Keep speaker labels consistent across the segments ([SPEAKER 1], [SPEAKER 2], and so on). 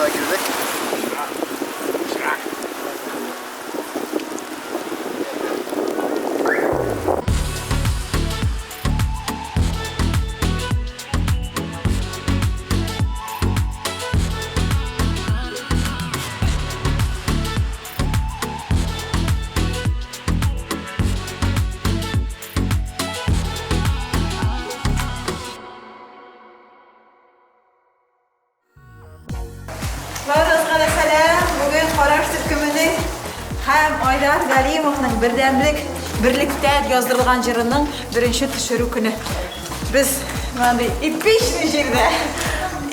[SPEAKER 1] Локацияга кирдек.
[SPEAKER 2] Барыгызга да сәлам! Бүген Караш төркеменең һәм Айдар Галимовның Бердәмлек, берлектә яздырылган җырының беренче төшерү көне. Без мондый эпичный җирдә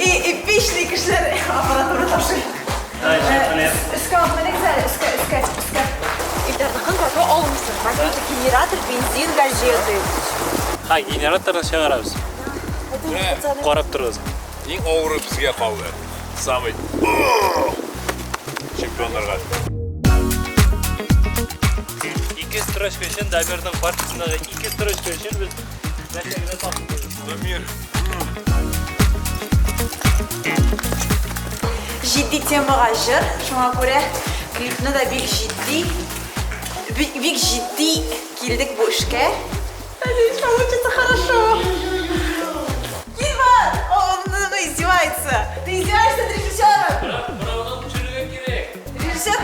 [SPEAKER 2] и эпичный кешеләр аппаратура ташый. Өскә алып менегез әле, өскә, өскә, өскә.
[SPEAKER 3] Илдарныкын зато алмыйсың. Возьмите генератор, бензин, газеты.
[SPEAKER 4] Ха, генераторны чыгарабыз. Карап торыгыз.
[SPEAKER 5] Иң авыры безгә калды. Самый чемпионнарга.
[SPEAKER 4] Ике строчка өчен Дамирның партиясендәге ике строчка өчен без нәрсә генә таптык.
[SPEAKER 5] Дамир.
[SPEAKER 2] Җитди темага җыр, шуңа күрә клипны да бик җитди, бик, бик җитди килдек бу эшкә. Надеюсь, получится хорошо. Кильман! Он ну, издевается. Ты издеваешься над режиссером? Режиссер,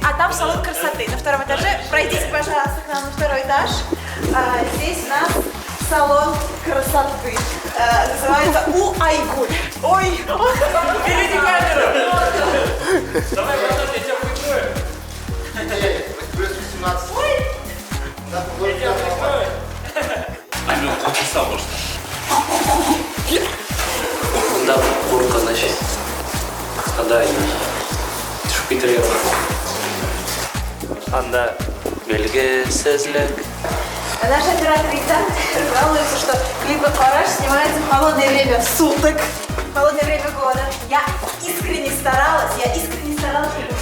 [SPEAKER 2] а там салон красоты на втором этаже. Пройдите, пожалуйста, к нам на второй этаж. Здесь у нас салон красоты. Называется У Айгуль. Ой,
[SPEAKER 4] Берите камеру! Давай, братан, я тебя прикрою.
[SPEAKER 1] Плюс 18.
[SPEAKER 4] Я тебя прикрою.
[SPEAKER 5] Амин, куркынса, может.
[SPEAKER 6] Да, куркыныч. Анда төшеп китәргә куркам. Анда билгесезлек.
[SPEAKER 2] Наш оператор Ильдар жалуется, что клипы «Караш» снимаются в холодное время суток, в холодное время года. Я искренне старалась, я искренне старалась, чтобы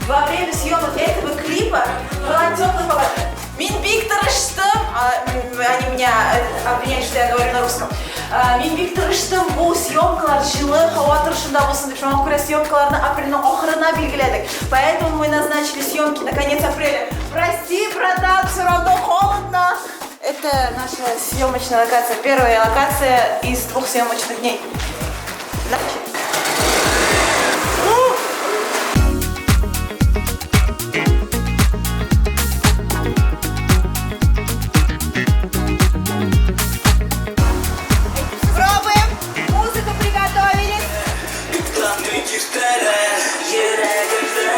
[SPEAKER 2] во время съемок этого клипа была теплая погода. Мин бик тырыштым, они меня обвиняют, что я говорю на русском. Мин бик тырыштым, бу съемкалар җылы һава торышында булсын дип, шуңа күрә съемкаларны апрельнең ахырына билгеләдек. Поэтому мы назначили съемки на конец апреля. Прости, братан, все равно холодно. Это наша съемочная локация, первая локация из двух съемочных дней. Начали. Пробуем. Музыку приготовились.
[SPEAKER 7] Йөрәгемдә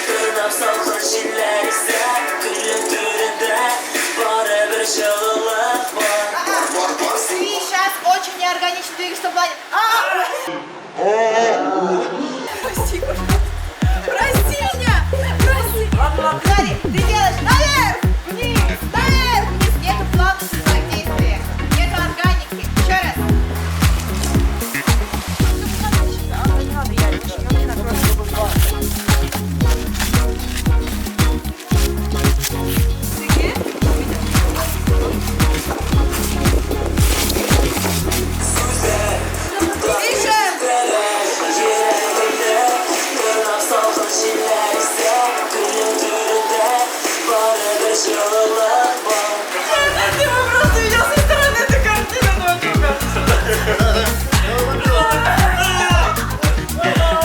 [SPEAKER 7] тырнап салкын җилләр исә, көннең түрендә барыбер җылылык бар.
[SPEAKER 2] Ты сейчас очень неорганично двигаешься в плане. А! Прости, пожалуйста. Прости меня! Прости! Смотри, ты делаешь наверх, вниз, наверх, вниз. Нету плавности в твоих действиях. Нету органики. Еще раз. Не надо, я не надо. Тише!
[SPEAKER 7] Йөрәгемдә тырнап салкын җилләр исә, көннең түрендә барыбер җылылык бар.
[SPEAKER 2] Ты бы просто видел со стороны эту картину, ну друга. Замираю.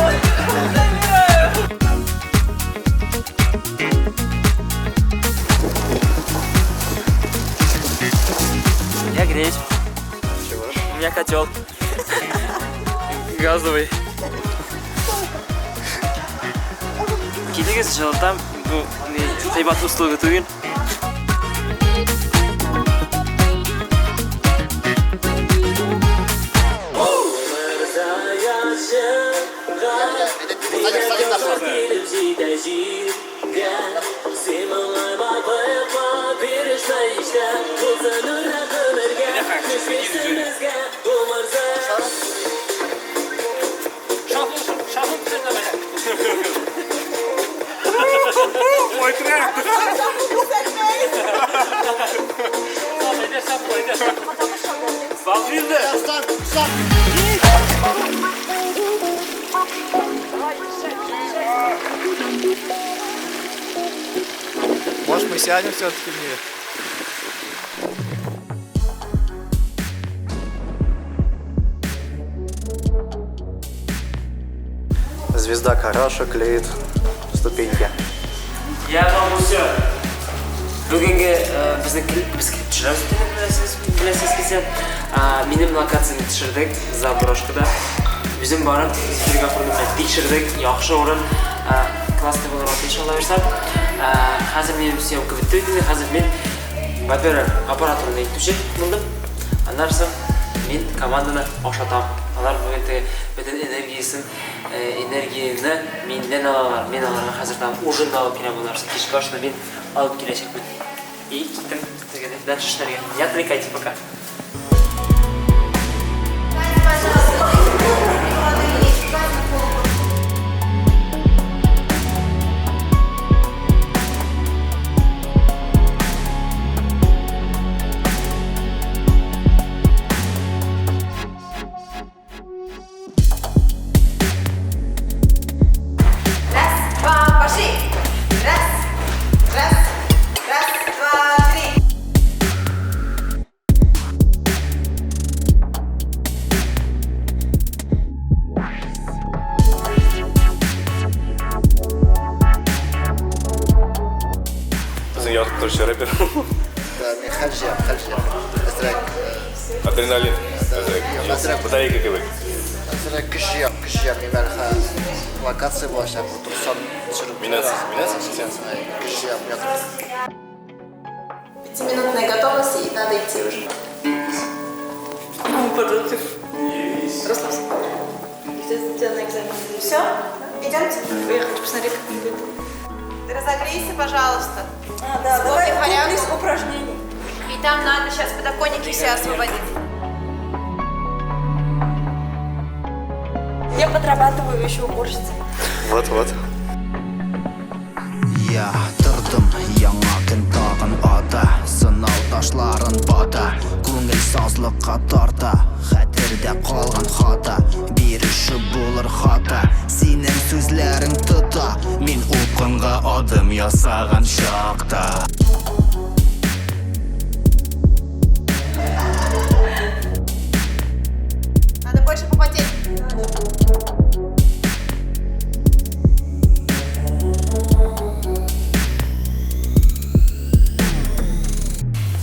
[SPEAKER 6] Я греюсь. Чего? У меня котел. Газовый. Килегез, җылытам. Бу ни, кыйбат услуга түгел.
[SPEAKER 1] Садик, садик нашел.
[SPEAKER 7] Килеп җитә җиргә, син моңайма, боекма, бирешмә һич тә, булсын үрнәк гомергә, көч бирсен безгә бу морза.
[SPEAKER 4] Шафыл, шафыл күрсәтә.
[SPEAKER 5] Мой трек.
[SPEAKER 4] Әйдә, шафыл, әйдә. Балбилде.
[SPEAKER 1] Stop, stop. Присядем все-таки в нее. Звезда Караша клеит ступеньки.
[SPEAKER 6] Я могу все. Бүгенге безнең клип, без клип төшерәбез инде, беләсез, беләсез килсә. Минем локацияне төшердек заброшкада. Үзем барып, эфирга урыны белән тикшердек, яхшы урын. Классный булыр дип иншалла бирсә. Хәзер минем съемка бетте инде, хәзер мин, во-первых, аппаратураны әйтүче булдым. Аннан соң мин команданы ашатам. Алар бүген теге бөтен энергиясен, энергияне миннән алалар. Мин аларга хәзер там ужин да алып киләм, аннан соң кичке ашны мин алып киләчәкмен. И киттем теге дальше эшләргә. Не отвлекайте пока.
[SPEAKER 2] Пожалуйста. Раз, два, пошли. Раз, раз, раз, два, три.
[SPEAKER 5] Безнең ятып торучы рэпер.
[SPEAKER 1] Да, мин хәл җыям, хәл җыям. Әзрәк,
[SPEAKER 5] Адреналин.
[SPEAKER 1] Әзрәк. Әзрәк.
[SPEAKER 5] Батарейка кебек.
[SPEAKER 1] Әзрәк көч җыям, көч җыям. Мин әле локация булачак, утырсам төшереп.
[SPEAKER 5] Миннән миннән син.
[SPEAKER 1] Көч җыям, ятып.
[SPEAKER 2] Пятиминутная готовность, и надо идти уже.
[SPEAKER 3] Расслабься. Кто тебя на экзамен?
[SPEAKER 2] Все? Идемте.
[SPEAKER 3] Я хочу посмотреть, как он идет.
[SPEAKER 2] Ты разогрейся, пожалуйста.
[SPEAKER 3] А, да,
[SPEAKER 2] давай
[SPEAKER 3] комплекс упражнений.
[SPEAKER 2] И там надо сейчас подоконники все освободить.
[SPEAKER 3] Я подрабатываю еще уборщицей.
[SPEAKER 1] Вот-вот.
[SPEAKER 8] Я тордым яңа көн тагын ата. Сынау ташларын бата. Күңел сазлыкка тарта. Хәтердә калган хата. Бирешеп булыр хата. Синең сүзләрең тота. Мин упкынга адым ясаган чакта.
[SPEAKER 2] Надо больше попотеть.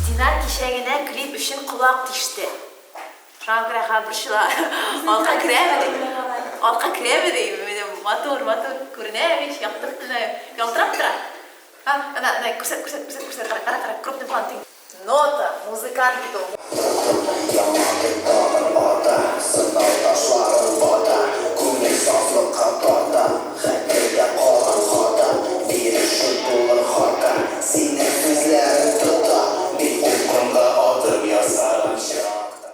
[SPEAKER 2] Динар кичә генә клип өчен колак тиште. Шуңа күрә хәзер борчыла. Алка керәме ди. Алка керәме ди. Минем матур, матур күренә бит, яктырып тора. Ялтырап тора. А, ана, ана, күрсәт, күрсәт, күрсәт, күрсәт, кара, кара, кара, крупный план. Нота, музыкант бит ул.
[SPEAKER 8] Ата. Сынау ташларын бата. Күңел сазлыкка тарта. Хәтердә калган хата. Бирешеп булыр хата. Синең сүзләрең тота. Мин упкынга адым ясаган чакта.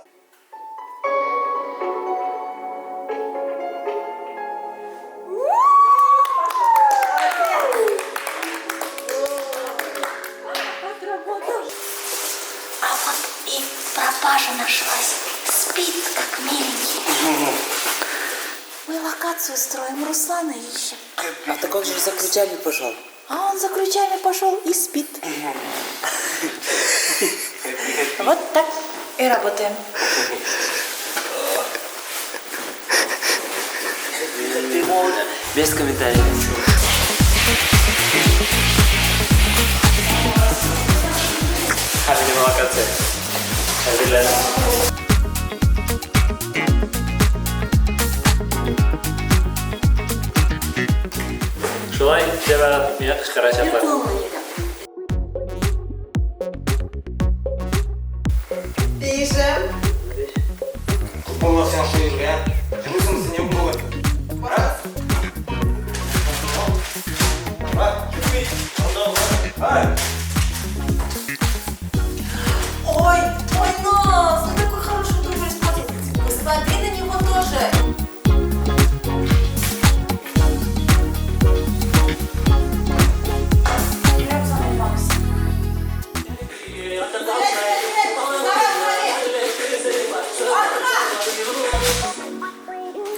[SPEAKER 9] А вот и пропажа нашлась. Спит, как миленький. Мы локацию строим, Руслана ищем.
[SPEAKER 6] А так он же за ключами пошел.
[SPEAKER 9] А он за ключами пошел и спит.
[SPEAKER 2] Вот так и работаем.
[SPEAKER 6] Без комментариев. Хәзер локация. Әзерләнеп. Шулай җәмәгать миңа кычкырачаклар.
[SPEAKER 2] Пишем.
[SPEAKER 10] Полностью ширгә. Җылысың син бүген. Раз. Два, Ай!
[SPEAKER 2] Ой, ой, нос, он такой хороший дубль смотрит. Посмотри на него тоже.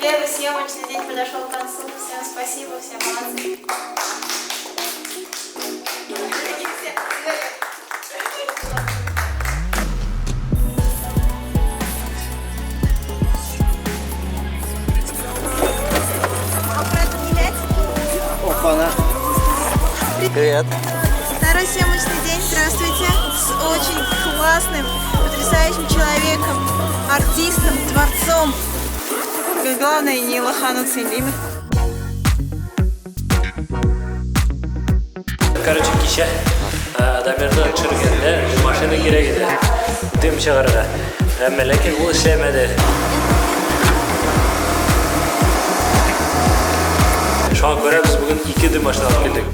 [SPEAKER 2] Первый съемочный день подошел к концу. Всем спасибо, всем молодцы. Такие все.
[SPEAKER 1] Привет.
[SPEAKER 2] Второй съемочный день, здравствуйте. С очень классным, потрясающим человеком, артистом, творцом. Главное, не лохануться им.
[SPEAKER 4] Короче, кичә Дамирны төшергәндә машина кирәк иде. Дым чыгарырга. Әмма ләкин ул эшләмәде. Шуңа күрә без бүген ике дым машина алып килдек.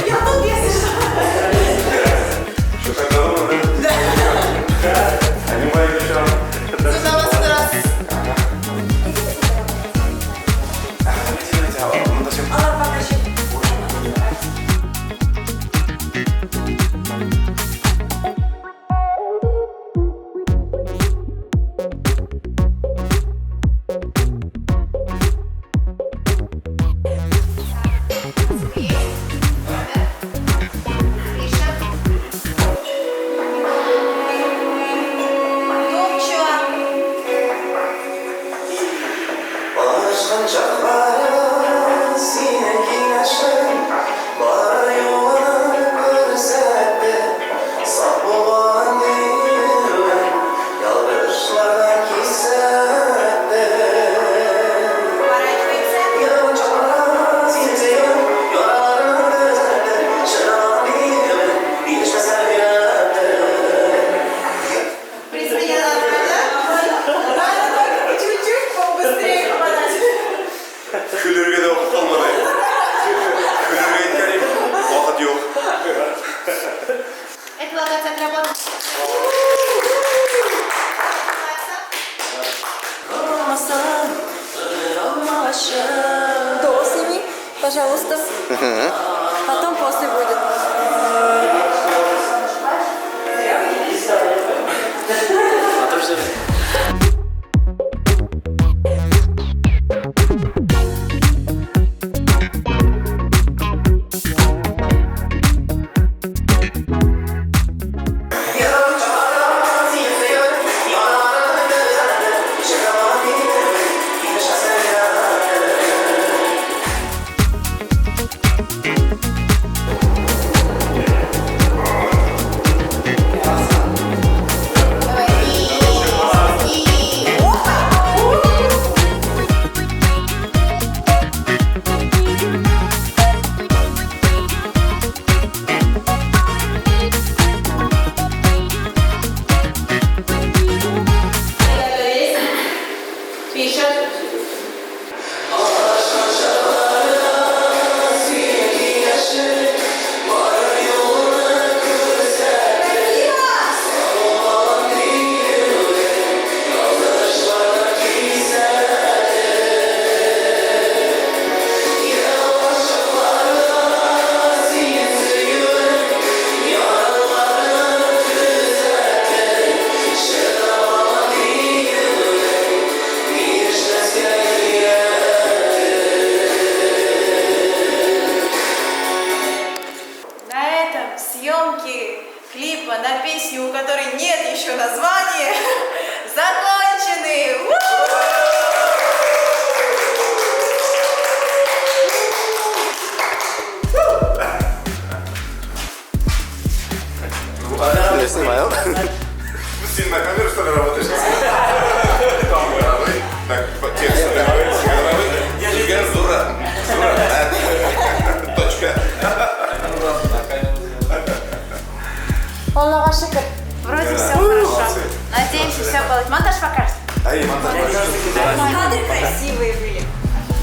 [SPEAKER 2] Я тут, если что.
[SPEAKER 5] Что, так давно, да? Да. Понимаю, что.
[SPEAKER 2] На вас раз. В принципе, не надо, да? Надо только чуть-чуть побыстрее попадать.
[SPEAKER 5] Көләргә дә вакыт калмады. Көләргә әйткән идем, вакыт юк.
[SPEAKER 2] Это локация отработана.
[SPEAKER 3] До сними, пожалуйста. Потом после будет.
[SPEAKER 6] Матур җыр.
[SPEAKER 2] Пишет. На этом съемки клипа на песню, у которой нет еще названия, закончены. У!
[SPEAKER 1] Я снимаю.
[SPEAKER 5] Син на камеру, что ли, работаешь? Так, текст. Зура. Зура. Точка.
[SPEAKER 2] Аллага шөкер. Вроде все хорошо. Надеемся, все получится. Монтаж покажет.
[SPEAKER 5] Ай, монтаж покажет.
[SPEAKER 3] Кадры красивые были.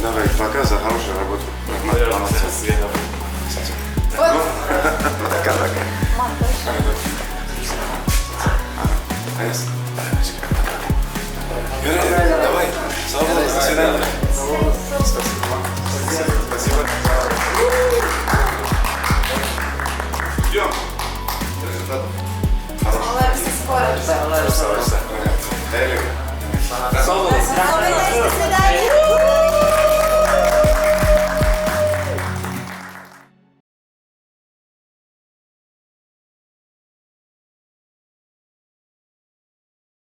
[SPEAKER 5] Давай, пока за хорошую работу. Молодцы.
[SPEAKER 2] Вот.
[SPEAKER 5] Пока, пока.
[SPEAKER 2] Монтаж.
[SPEAKER 5] Давай. До свидания. Спасибо. Ждем. Результатов.
[SPEAKER 2] Улыбся скоро.
[SPEAKER 5] До свидания.
[SPEAKER 2] До свидания.